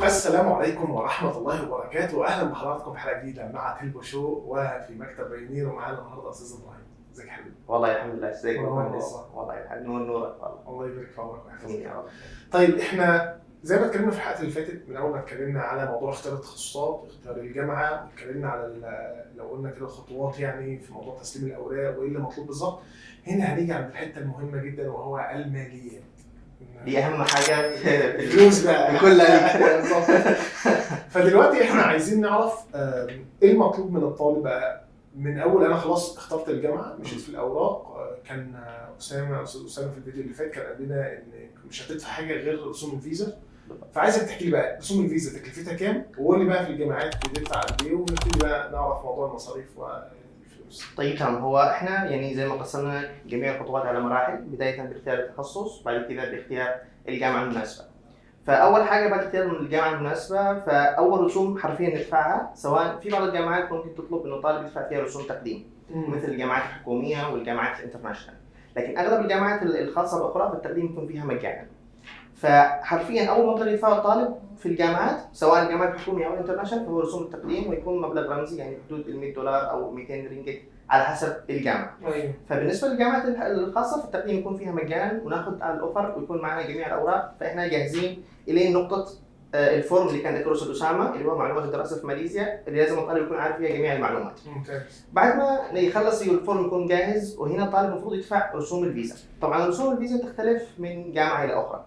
السلام عليكم ورحمة الله وبركاته، وأهلا بحضراتكم في حلقة جديدة مع تلبو شو وفي مكتب بايونير، ومعانا النهارده أستاذ إبراهيم. ازيك يا حبيبي؟ والله الحمد لله. ازيك يا منور مهندس؟ والله. والله الحمد، نور نورك والله. الله يبارك في عمرك ويحفظك. امين يا رب. طيب، احنا زي ما اتكلمنا في الحلقات اللي فاتت، من اول ما اتكلمنا على موضوع اختيار التخصصات، اختيار الجامعه، واتكلمنا على لو قلنا كده الخطوات يعني في موضوع تسليم الاوراق وايه اللي مطلوب بالظبط. هنا هنيجي عند الحتة المهمة جدا وهو الماليات. دي اهم حاجة في الفلوس بقى. في كل بالظبط. فدلوقتي احنا عايزين نعرف ايه المطلوب من الطالب بقى من اول انا خلاص اخترت الجامعه، مشيت في الاوراق. كان اسامه، استاذ اسامة في الفيديو اللي فات كان قال لنا ان مش هتدفع حاجة غير رسوم الفيزا. فعايزك تحكي لي بقى رسوم الفيزا تكلفتها كام، وقول لي بقى في الجامعات بتدفع قد ايه، ونبتدي بقى نعرف موضوع المصاريف والفلوس. طيب تمام. هو احنا يعني زي ما قسمنا جميع الخطوات على مراحل، بداية باختيار التخصص، بعد كده باختيار الجامعة المناسبه. فاول حاجة بعد اختيار الجامعة المناسبه، فاول رسوم حرفيا ندفعها، سواء في بعض الجامعات ممكن تطلب انه الطالب يدفع فيها رسوم تقديم، مثل الجامعات الحكومية والجامعات ال international، لكن اغلب الجامعات الخاصة الاخرى فالتقديم يكون فيها مجانا. فحرفيا اول مبلغ يدفعه الطالب في الجامعات، سواء الجامعات الحكومية او ال international، فهو رسوم التقديم، ويكون مبلغ رمزي يعني حدود ال 100 دولار او 200 رينجت على حسب الجامعة. فبالنسبه للجامعات الخاصة فالتقديم يكون فيها مجانا، وناخذ على ال offer ويكون معنا جميع الاوراق، فاحنا جاهزين الين نقطة ال form اللي كان ذكره استاذ اسامه، اللي هو معلومات الدراسة في ماليزيا، اللي لازم الطالب يكون عارف فيها جميع المعلومات. بعد ما يخلص ال form يكون جاهز، وهنا الطالب المفروض يدفع رسوم الفيزا. طبعا رسوم الفيزا تختلف من جامعه الى اخرى.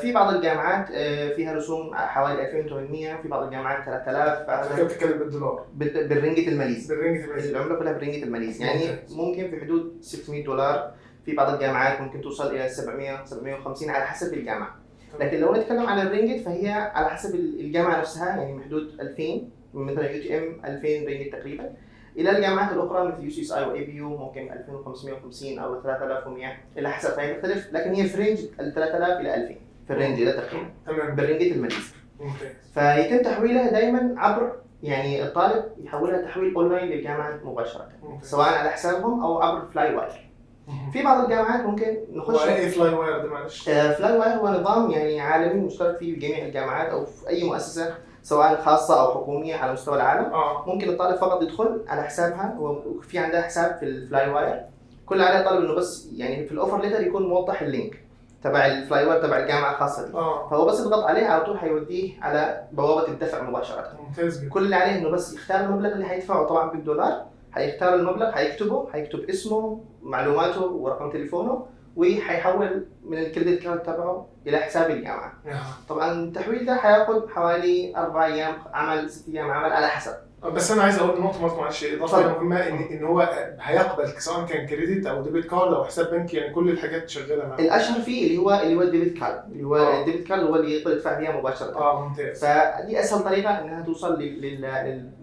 في بعض الجامعات فيها رسوم حوالي 2800، في بعض الجامعات 3000. انت كده بتتكلم بالدولار؟ بالرنجة الماليزي. بالرنجة الماليزي. العملة كلها بالرنجة الماليزي، يعني ممكن في حدود 600 دولار، في بعض الجامعات ممكن توصل الى 700، 750 على حسب الجامعه. لكن لو نتكلم عن الرينجت فهي على حسب الجامعة نفسها، يعني من حدود 2000، مثلا UTM 2000 رينجت تقريبا، الى الجامعات الاخرى مثل UCSI و APU ممكن 2550 او 3100 الى حسب، فهي تختلف، لكن هي في range ال 3000 الى 2000، في ال range ده تقريبا. بالرنجت الماليزي. فيتم تحويلها دائما عبر، يعني الطالب يحولها تحويل اونلاين للجامعة مباشره، سواء على حسابهم او عبر Flywire. في بعض الجامعات ممكن نخش هو ايه Flywire ده معلش؟ Flywire هو نظام يعني عالمي مشترك فيه جميع الجامعات او في اي مؤسسة سواء خاصة او حكومية على مستوى العالم. ممكن الطالب فقط يدخل على حسابها، وفي عندها حساب في ال Flywire، كل عليه طالب انه بس يعني في ال offer letter يكون موضح ال link تبع ال Flywire تبع الجامعة الخاصة دي. فهو بس يضغط عليه على طول حيوديه على بوابه الدفع مباشره. ممتاز جدا. كل اللي عليه انه بس يختار المبلغ اللي حيدفعه، طبعا بالدولار، حيختار المبلغ، حيكتبه، حيكتب اسمه، معلوماته ورقم تليفونه، وحيحول من ال credit card تبعه الى حساب الجامعه. طبعا التحويل ده حياخذ حوالي 4 ايام عمل، 6 ايام عمل على حسب. بس انا عايز اقول نقطة برضه معلش، اضافه اتفضل. مهمه، ان هو هيقبل سواء كان credit او debit card او حساب بنكي، يعني كل الحاجات شغالة معاه. الاشهر فيه اللي هو ال debit card، اللي هو ال debit card هو اللي يقدر يدفع فيها مباشره. ممتاز. فدي اسهل طريقه انها توصل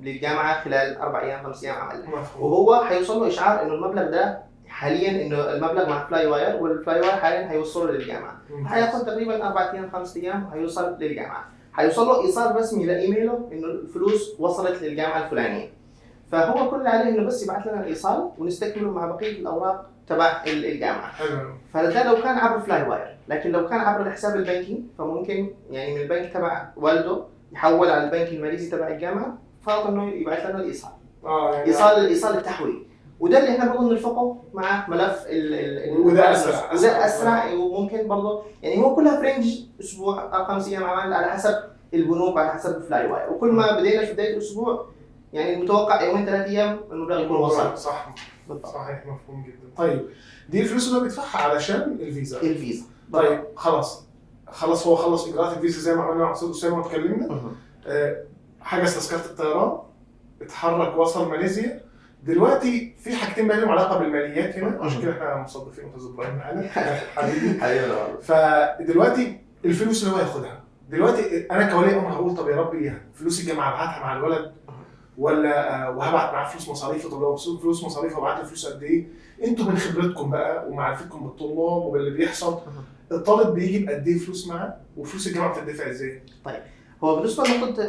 للجامعة خلال 4 ايام، 5 ايام عمل. وهو حيوصل له اشعار انه المبلغ ده حاليا، انه المبلغ مع Flywire، وال Flywire حاليا حيوصله للجامعه. حياخذ تقريبا 4 ايام، 5 ايام وحيوصل للجامعه. حيوصل له ايصال رسمي لايميله انه الفلوس وصلت للجامعة الفلانيه. فهو كل اللي عليه انه بس يبعث لنا الايصال ونستكمله مع بقية الاوراق تبع الجامعه. حلو. فده لو كان عبر Flywire، لكن لو كان عبر الحساب البنكي فممكن يعني من البنك تبع والده يحول على البنك الماليزي تبع الجامعه، فقط انه يبعث لنا الايصال. يعني ايصال التحويل، وده اللي احنا برضه نرفقه مع ملف ال وده أسرع. وده اسرع، وممكن برضه يعني هو كلها في range اسبوع او 5 ايام عمل على حسب البنوك وعلى حسب ال Flywire، وكل ما بدينا في بداية الاسبوع يعني المتوقع يومين 3 ايام المبلغ يكون وصل. بالضبط. صحيح، مفهوم جدا. طيب، دي الفلوس اللي هو بيدفعها علشان الفيزا. الفيزا. طيب خلاص هو خلص اجراءات الفيزا زي ما عملنا مع استاذ اسامة واتكلمنا. حجز تذكره الطيران، اتحرك، وصل ماليزيا. دلوقتي في حاجتين بقى لهم علاقة بالماليات هنا، عشان كده احنا مستضيفين استاذ ابراهيم معانا حبيبي. حبيبي والله. فدلوقتي الفلوس اللي هو هياخدها دلوقتي، انا كولي امر هقول طب يا ربي فلوس الجامعة ابعتها مع الولد ولا وهبعت معاه فلوس مصاريفه؟ طب لو فلوس مصاريفه ابعت له فلوس قد ايه؟ انتوا من خبرتكم بقى ومعرفتكم بالطلاب وباللي بيحصل، الطالب بيجي بقد ايه فلوس معاه، وفلوس الجامعة بتدفع ازاي؟ هو بالنسبة لنقطة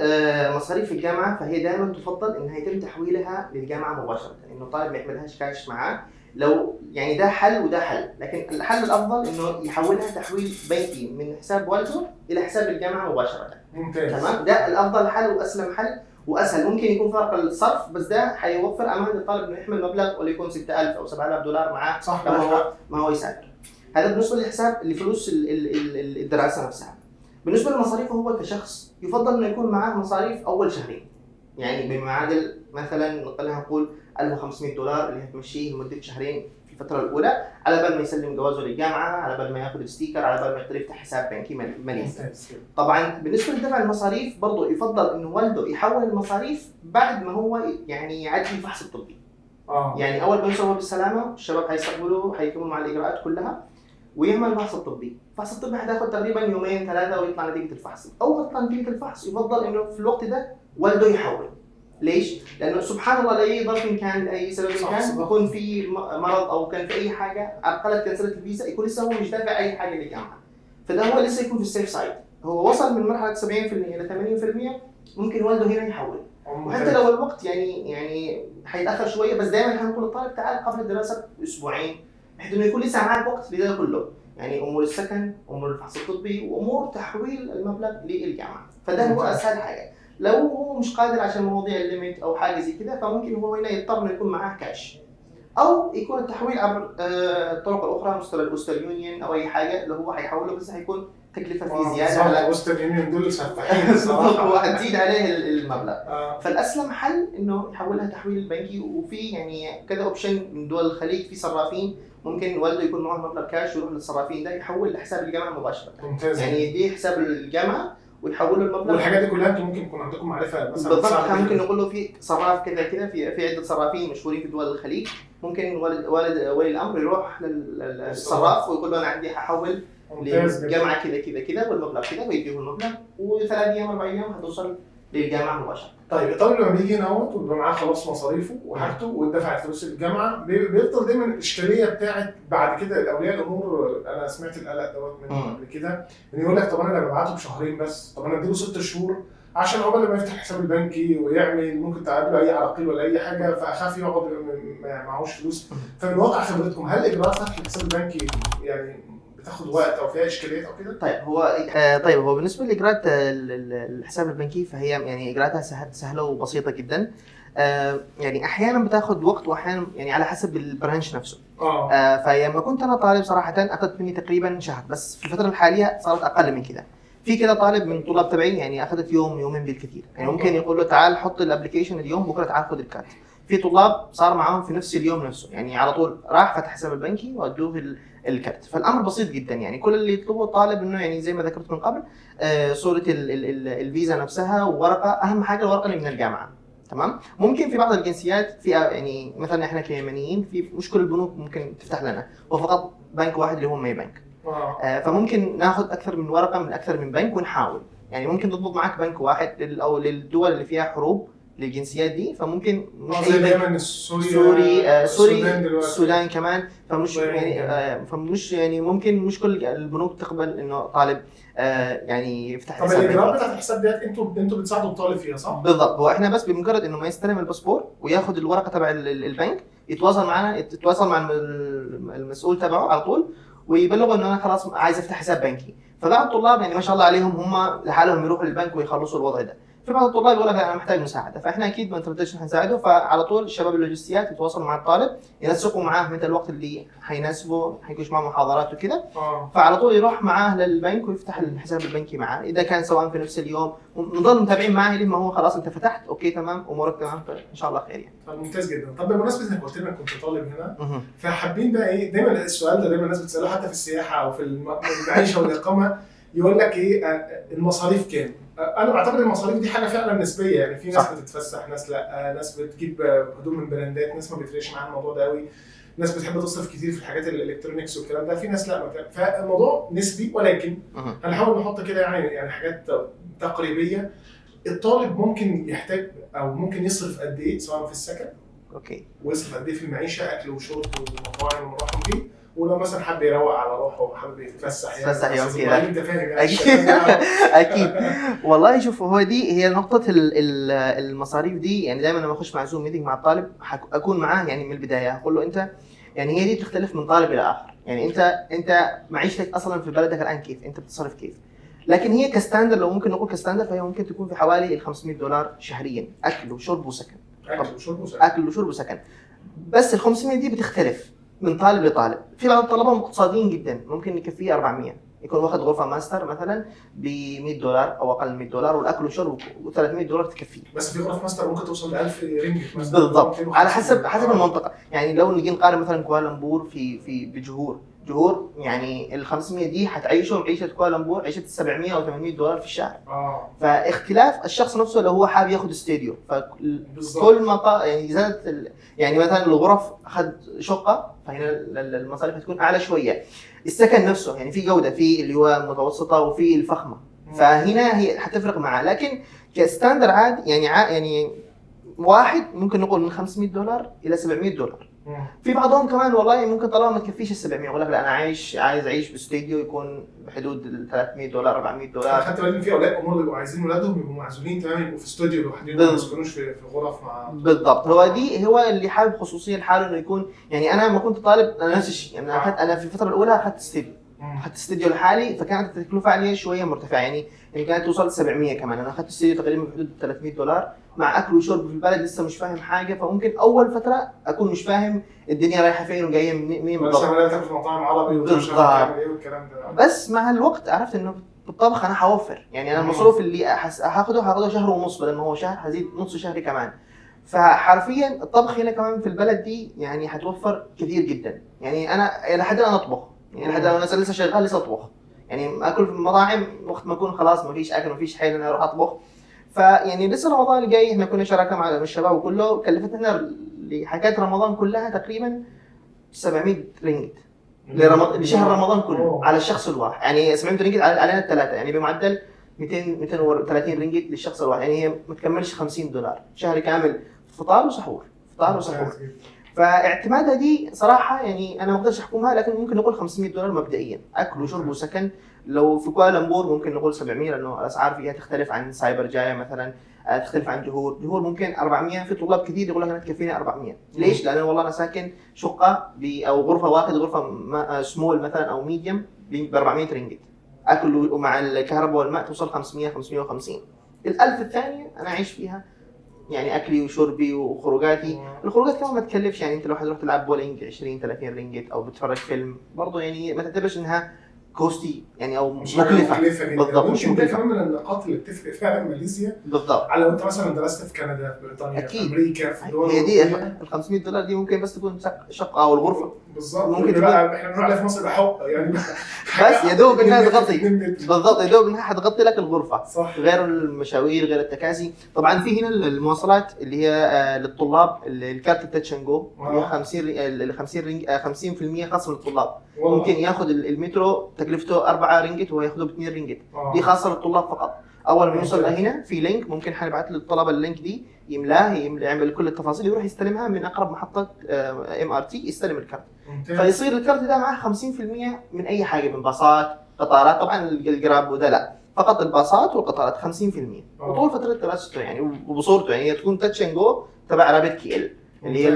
مصاريف الجامعه، فهي دائما تفضل انها يتم تحويلها للجامعة مباشره، انه الطالب ما يحملهاش كاش معاه، لو يعني ده حل وده حل، لكن الحل الافضل انه يحولها تحويل بنكي من حساب والده الى حساب الجامعة مباشرة. ممتاز. تمام، ده الافضل حل واسلم حل واسهل. ممكن يكون فرق الصرف، بس ده حيوفر امان للطالب انه يحمل مبلغ وليكن 6000 او 7000 دولار معاه صح، لما هو ما هو يسافر. هذا بالنسبة للحساب لفلوس الدراسة نفسها. بالنسبة للمصاريف هو كشخص يفضل انه يكون معاه مصاريف اول شهرين، يعني بما يعادل مثلا خلينا نقول 1500 دولار اللي هتمشيه لمدة شهرين في الفترة الاولى، على بال ما يسلم جوازه للجامعة، على بال ما ياخذ ال sticker، على بال ما يقدر يفتح حساب بنكي ماليزي. طبعا بالنسبة لدفع المصاريف برضه يفضل انه والده يحول المصاريف بعد ما هو يعني يعدي الفحص الطبي. يعني اول ما يوصل بالسلامة الشباب حيستقبلوه، حيكملوا مع الاجراءات كلها ويعمل الفحص الطبي. الفحص الطبي حتاخذ تقريبا يومين ثلاثة ويطلع نتيجة الفحص. اول ما تطلع نتيجة الفحص يفضل انه في الوقت ده والده يحول. ليش؟ لانه سبحان الله لاي ظرف كان، لاي سبب كان، يكون في مرض او كان في اي حاجة عرقلت كنسلت الفيزا، يكون لسه هو مش دافع اي حاجة للجامعة. فده هو لسه يكون في ال safe side. هو وصل من مرحلة 70% الى 80%، ممكن والده هنا يحول. وحتى لو الوقت يعني حيتاخر شوية، بس دائما حنقول للطالب تعال قبل الدراسة باسبوعين، بحيث انه يكون لسه معك وقت لده كله، يعني امور السكن، امور الفحص الطبي، وامور تحويل المبلغ للجامعة. فده هو اسهل حاجة. لو هو مش قادر عشان مواضيع ال limit او حاجة زي كده، فممكن هو هنا يضطر انه يكون معاه كاش، او يكون التحويل عبر الطرق الاخرى مثل ال Western Union او اي حاجة اللي هو حيحوله، بس حيكون تكلفة فيه زيادة على Western Union دول سفاحين الصراحة، وهتزيد عليه المبلغ. فالاسلم حل انه يحولها تحويل بنكي. وفي يعني كذا option من دول الخليج، في صرافين ممكن والده يكون معه مبلغ كاش ويروح للصرافين ده يحول لحساب الجامعة مباشرة. ممتاز. يعني يديه حساب الجامعة ويحولوا المبلغ. والحاجات دي كلها انتم ممكن يكون عندكم معرفة مثلا. بالضبط، ممكن نقول له في صراف كذا كذا، في عده صرافين مشهورين في دول الخليج، ممكن والد ولي الامر يروح للصراف ويقول له انا عندي هحول للجامعة كذا كذا كذا والمبلغ كذا، ويديه المبلغ، وثلاث ايام 4 ايام هتوصل للجامعة مباشرة. طيب الطالب لما بيجي هنا اهوت وبيبقى معاه خلاص مصاريفه وحاجته واتدفعت فلوس الجامعة، بيفضل دايما الاشكالية بتاعت بعد كده اولياء الامور. انا سمعت القلق دوت منهم قبل كده، ان يقول لك طب انا ببعته بشهرين بس، طب انا اديله 6 شهور عشان عقبال ما يفتح الحساب البنكي ويعمل، ممكن تقابله اي عراقيل ولا اي حاجة، فاخاف يقعد معهوش فلوس. فمن واقع خبرتكم هل اجراءات فتح الحساب البنكي يعني بتاخد وقت او فيها اشكاليات او كده؟ طيب هو بالنسبة لاجراءات الحساب البنكي فهي يعني اجراءاتها سهلة وبسيطة جدا. يعني احيانا بتاخد وقت، واحيانا يعني على حسب ال branch نفسه. فلما كنت انا طالب صراحة اخذت مني تقريبا شهر، بس في الفترة الحالية صارت اقل من كده. في كده طالب من طلاب تبعي يعني اخذت يوم يومين بالكثير، يعني ممكن يقول له تعال حط ال application اليوم، بكره تعال خذ الكارت. في طلاب صار معاهم في نفس اليوم نفسه، يعني على طول راح فتح حساب البنكي وادوه الكارت. فالامر بسيط جدا، يعني كل اللي يطلبه الطالب انه يعني زي ما ذكرت من قبل صوره الفيزا نفسها وورقة، اهم حاجة الورقة اللي من الجامعة. تمام. ممكن في بعض الجنسيات في يعني مثلا احنا كيمنيين في مش كل البنوك ممكن تفتح لنا، وفقط بنك واحد اللي هو Maybank. فممكن ناخذ اكثر من ورقة من اكثر من بنك ونحاول، يعني ممكن تضبط معك بنك واحد او للدول اللي فيها حروب للجنسيات دي، فممكن مش اي بنك، سوري السودان كمان، فمش يعني فمش يعني ممكن مش كل البنوك تقبل انه طالب يعني يفتح حساب. طب الاجراءات بتاعت الحساب ديت انتوا بتساعدوا الطالب فيها صح؟ بالضبط، هو احنا بس بمجرد انه ما يستلم الباسبور وياخذ الورقة تبع البنك يتواصل معنا، يتواصل مع المسؤول تبعه على طول ويبلغه انه انا خلاص عايز افتح حساب بنكي. فبعض الطلاب يعني ما شاء الله عليهم هم لحالهم يروحوا للبنك ويخلصوا الوضع ده. في بعض الطلاب يقول لك انا محتاج مساعدة، فاحنا اكيد ما نترددش نساعده. فعلى طول الشباب اللوجستيات يتواصلوا مع الطالب، ينسقوا معاه متى الوقت اللي حيناسبه، حيكونش معه محاضرات وكذا. فعلى طول يروح معاه للبنك ويفتح الحساب البنكي معاه، اذا كان سواء في نفس اليوم نضل متابعين معاه لما هو خلاص انت فتحت، okay تمام امورك تمام، فان شاء الله خير يعني. طب ممتاز جدا. طب بمناسبة انك قلت لنا كنت طالب هنا، فحابين بقى ايه دايما السؤال ده دايما الناس بتساله حتى في السياحة او في المعيشة والاقامة، يقول لك ايه المصاريف كام؟ انا بعتبر المصاريف دي حاجة فعلا نسبيه، يعني في ناس صح. بتتفسح، ناس لا، ناس بتجيب هدوم من براندات، ناس ما بيفرقش معاها الموضوع ده قوي، ناس بتحب تصرف كتير في الحاجات ال electronics والكلام ده، في ناس لا. فالموضوع نسبي، ولكن هنحاول نحط كده يعني حاجات تقريبية. الطالب ممكن يحتاج او ممكن يصرف قد ايه سواء في السكن، okay، ويصرف قد ايه في المعيشة، اكل وشرب ومطاعم ومروح ومجي، ولو مثلا حب يروق على روحه وحابب يتفسح يعني كده. انت فاهم يعني. اكيد. والله شوف، هو دي هي نقطة المصاريف دي، يعني دايما لما اخش مع Zoom meeting مع الطالب اكون معاه يعني من البداية، اقول له انت يعني هي دي بتختلف من طالب الى اخر. يعني انت معيشتك اصلا في بلدك الان كيف؟ انت بتصرف كيف؟ لكن هي ك standard، لو ممكن نقول ك standard، فهي ممكن تكون في حوالي ال $500 شهريا، اكل وشرب وسكن. اكل وشرب وسكن. اكل وشرب وسكن. بس ال 500 دي بتختلف من طالب لطالب. في بعض الطلبة اقتصاديين جدا ممكن يكفيه 400، يكون واخد غرفة ماستر مثلا ب $100 او اقل من $100، والاكل والشرب و$300 تكفيه. بس في غرف ماستر ممكن توصل ل 1000 رينجت مثلا. بالضبط، على حسب المنطقة. يعني لو نجي نقارن مثلا كوالالمبور في بجهور، جهور يعني ال 500 دي حتعيشهم عيشه كوالالمبور، عيشه 700 او $800 في الشهر. فاختلاف الشخص نفسه لو هو حابب ياخذ استوديو، فكل ما يعني زادت يعني مثلا الغرف اخذ شقه، فهنا المصاريف هتكون اعلى شوية. السكن نفسه يعني في جوده، في اللي هو متوسطه وفي الفخمه، فهنا هي حتفرق معاه. لكن ك standard عادي يعني يعني واحد ممكن نقول من $500 الى $700. في بعضهم كمان والله ممكن طالما ما تكفيش ال 700 يقول لك لا انا عايز اعيش باستوديو يكون بحدود ال $300 $400. انا خدت بالي ان في اولياء امور بيبقوا عايزين ولادهم يبقوا معزولين تماما، يبقوا في استوديو لوحدهم، ما يسكنوش في غرف مع. بالضبط، هو دي هو اللي حابب خصوصية لحاله انه يكون. يعني انا لما كنت طالب انا نفس الشيء، يعني انا في الفترة الاولى اخذت استوديو، اخذت استوديو لحالي، فكانت التكلفة علي شوية مرتفعة، يعني كانت توصل 700 كمان. انا اخذت استوديو تقريبا بحدود $300 مع اكل وشرب في البلد، لسه مش فاهم حاجة، فممكن اول فترة اكون مش فاهم الدنيا رايحة فين وجاية منين بالضبط. بس انا في مطاعم عربي ومش عارف تعمل ايه والكلام ده. بس مع الوقت عرفت انه بالطبخ انا حوفر، يعني انا المصروف اللي هاخده شهر ونص بدل ما هو شهر، هزيد نص شهري كمان. فحرفيا الطبخ هنا كمان في البلد دي يعني هتوفر كثير جدا. يعني انا لحد الان اطبخ، يعني لحد الان لسه شغال لسه اطبخ، يعني اكل في المطاعم وقت ما اكون خلاص ما فيش اكل ما فيش حيل انا اروح اطبخ. فيعني لسه رمضان الجاي احنا كنا شراكة مع الشباب وكله، كلفتنا لحكاية رمضان كلها تقريبا 700 رينجت لشهر رمضان كله على الشخص الواحد. يعني 700 رينجت علينا الثلاثة، يعني بمعدل 230 رينجت للشخص الواحد، يعني هي ما تكملش $50 شهر كامل، فطار وسحور، فطار وسحور. فاعتمادها دي صراحة يعني انا ما اقدرش احكمها، لكن ممكن نقول $500 مبدئيا اكل وشرب وسكن. لو في كوالالمبور ممكن نقول 700، لانه الاسعار فيها تختلف عن سايبر جايا مثلا، تختلف عن جهور. جهور ممكن 400، في طلاب كثير يقول لك انا تكفيني 400. ليش؟ لانه والله انا ساكن شقه او غرفة، واخد غرفة سمول مثلا او medium ب 400 رينجت، اكل ومع الكهرباء والماء توصل 500 550. ال1000 الثانية انا اعيش فيها يعني اكلي وشربي وخروجاتي. الخروجات كمان ما تكلفش، يعني انت لو حتروح تلعب بولينج 20 30 رينجت او بتتفرج فيلم برضه، يعني ما تعتبرش انها costly يعني او مش مكلفة. بالضبط، مش مكلفة. كمان من النقاط اللي بتفرق فعلا ماليزيا بالضبط، على لو انت مثلا درست في كندا، في بريطانيا، في امريكا، في دول هي دي ال $500 دي ممكن بس تكون شقه او الغرفة بالضبط. ممكن بقى احنا بنقول عليها في مصر بحق يعني بس يا دوب انها تغطي بالضبط، يا دوب انها حتغطي لك الغرفة، صح. غير المشاوير، غير التكاسي. طبعا في هنا المواصلات اللي هي للطلاب، الكارت ال Touch 'n Go اللي هي 50% خصم للطلاب. ممكن ياخذ المترو تكلفته 4 رينجت وهو ياخذه ب 2 رينجت. دي خاصة للطلاب فقط. اول ما يوصل لهنا في link، ممكن حنبعث للطلبة ال link دي، يملاه، يعمل كل التفاصيل، يروح يستلمها من اقرب محطة MRT، يستلم الكارت. فيصير الكارت ده معاه 50% من اي حاجة، من باصات، قطارات. طبعا ال Grab وده لا، فقط الباصات والقطارات 50%. وطول فترة دراسته يعني وبصورته، يعني تكون Touch 'n Go تبع RapidKL اللي هي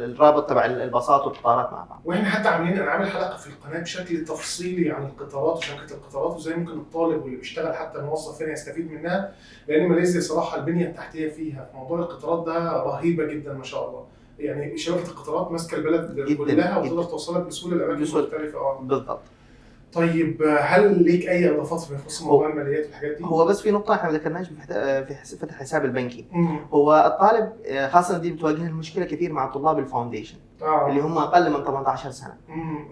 الرابط تبع الباصات والقطارات مع بعض. واحنا حتى عاملين، انا عامل حلقة في القناة بشكل تفصيلي عن القطارات وشبكة القطارات وازاي ممكن الطالب واللي بيشتغل حتى الموظف هنا يستفيد منها، لان ماليزيا صراحة البنية التحتية فيها في موضوع القطارات ده رهيبة جدا ما شاء الله. يعني شبكة القطارات ماسكه البلد كلها وتقدر توصلك بسهولة لاماكن مختلفة. بالضبط. طيب هل ليك اي اضافات فيما يخص موضوع الماليات والحاجات دي؟ هو بس في نقطة احنا ما ذكرناهاش في فتح الحساب البنكي. هو الطالب خاصة دي بتواجه المشكلة كثير مع طلاب ال foundation اللي هم اقل من 18 سنة.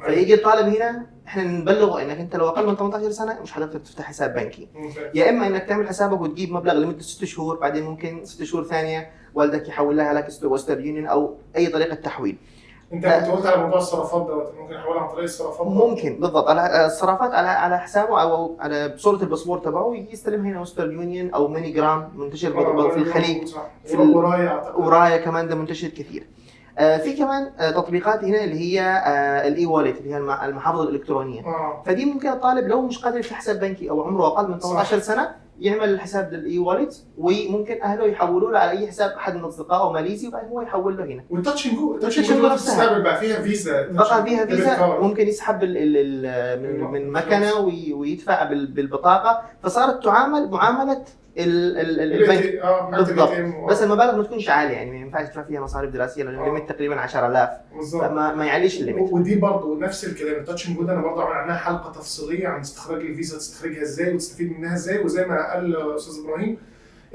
فيجي الطالب هنا احنا نبلغه انك انت لو اقل من 18 سنة مش حتقدر تفتح حساب بنكي. يا اما انك تعمل حسابك وتجيب مبلغ لمدة 6 شهور، بعدين ممكن 6 شهور ثانية والدك يحول لها لك Western Union او اي طريقه تحويل. انت كنت قلت على موضوع الصرافات دوت، ممكن احولها عن طريق الصرافات؟ ممكن بالضبط، على الصرافات، على حسابه او على صوره الباسبور تبعه، يجي يستلمها هنا Western Union او MoneyGram منتشر في الخليج، في ورايا، ورايا كمان ده منتشر كثير. في كمان تطبيقات هنا اللي هي ال e-wallet اللي هي المحافظ الالكترونية. فدي ممكن الطالب لو مش قادر يفتح حساب بنكي او عمره اقل من 18 سنة يعمل الحساب لل e-wallet، وممكن اهله يحولوا له على اي حساب احد من اصدقائه ماليزي، وبعدين هو يحول له هنا. وال Touch 'n Go، Touch Touch 'n and Go Go نفسها. بتستقبل بقى فيها فيزا، بقى فيها debit فيزا، card. ممكن يسحب ال ال من مكنه ويدفع بالبطاقه، فصارت تعامل معاملة البنك. اه، حاجة بالضبط. ال ATM. بس المبالغ ما تكونش عالية، يعني ما ينفعش تدفع فيها مصاريف دراسيه، لانه ال limit تقريبا 10,000. بالظبط. فما ما يعليش ال limit. ودي برضو نفس الكلام، ال Touch 'n Go ده انا برضو عمل عنها حلقة تفصيلية عن استخراج الفيزا، تستخرجها ازاي وتستفيد منها ازاي. وزي ما قال استاذ ابراهيم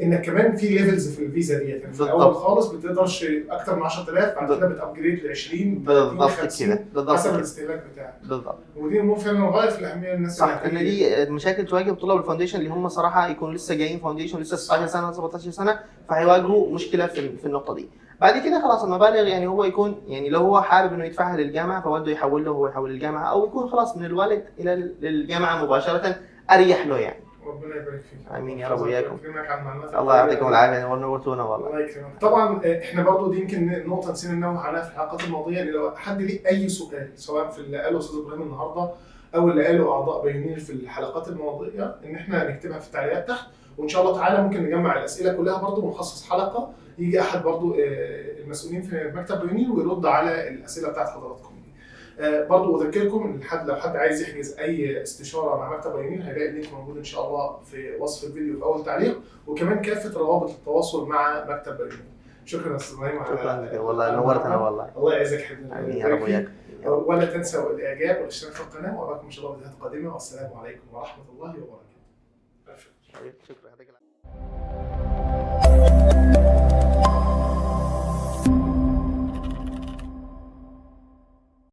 انك كمان في levels في الفيزا ديت، يعني في الاول خالص بتقدرش اكتر من 10,000، بعد كده بت upgrade ل 20، 30، بالضبط 50، كده، بالضبط حسب كده. الاستهلاك بتاعك. بالضبط. ودي امور فعلا غاية في الاهمية للناس صح، اللي ان دي مشاكل تواجه طلاب ال foundation اللي هم صراحة يكونوا لسه جايين foundation، لسه 16 سنة، 17 سنه، فهيواجهوا مشكلة في النقطة دي. بعد كده خلاص المبالغ يعني هو يكون، يعني لو هو حابب انه يدفعها للجامعة فوالده يحول له وهو يحول للجامعه، او يكون خلاص من الوالد الى الجامعة مباشرة اريح له يعني. ربنا يبارك فيك. امين يا رب وإياكم. يكرمك على المعلومات. الله يعطيكم العافيه، ونورتونا والله. الله يكرمك. طبعا احنا برضو دي يمكن نقطة نسينا ننوه عليها في الحلقات الماضيه، ان لو حد ليه اي سؤال سواء في اللي قاله استاذ ابراهيم النهارده او اللي قاله اعضاء بايونير في الحلقات الماضيه، ان احنا نكتبها في التعليقات تحت، وان شاء الله تعالى ممكن نجمع الاسئلة كلها برضو ونخصص حلقة يجي احد برضو المسؤولين في مكتب بايونير ويرد على الاسئلة بتاعت حضراتكم دي. برضو اذكركم ان حد لو حد عايز يحجز اي استشاره مع مكتب بايونير هيلاقي ال link موجود ان شاء الله في وصف الفيديو في اول تعليق، وكمان كافة روابط التواصل مع مكتب بايونير. شكرا يا استاذ ابراهيم على شكرا لك والله، نورتنا والله. الله يعزك حبيبي. امين يا رب وياك. ولا تنسوا الاعجاب والاشتراك في القناه، واراكم ان شاء الله فيديوهات قادمه، والسلام عليكم ورحمة الله وبركاته. شكرا، يعطيك العافية.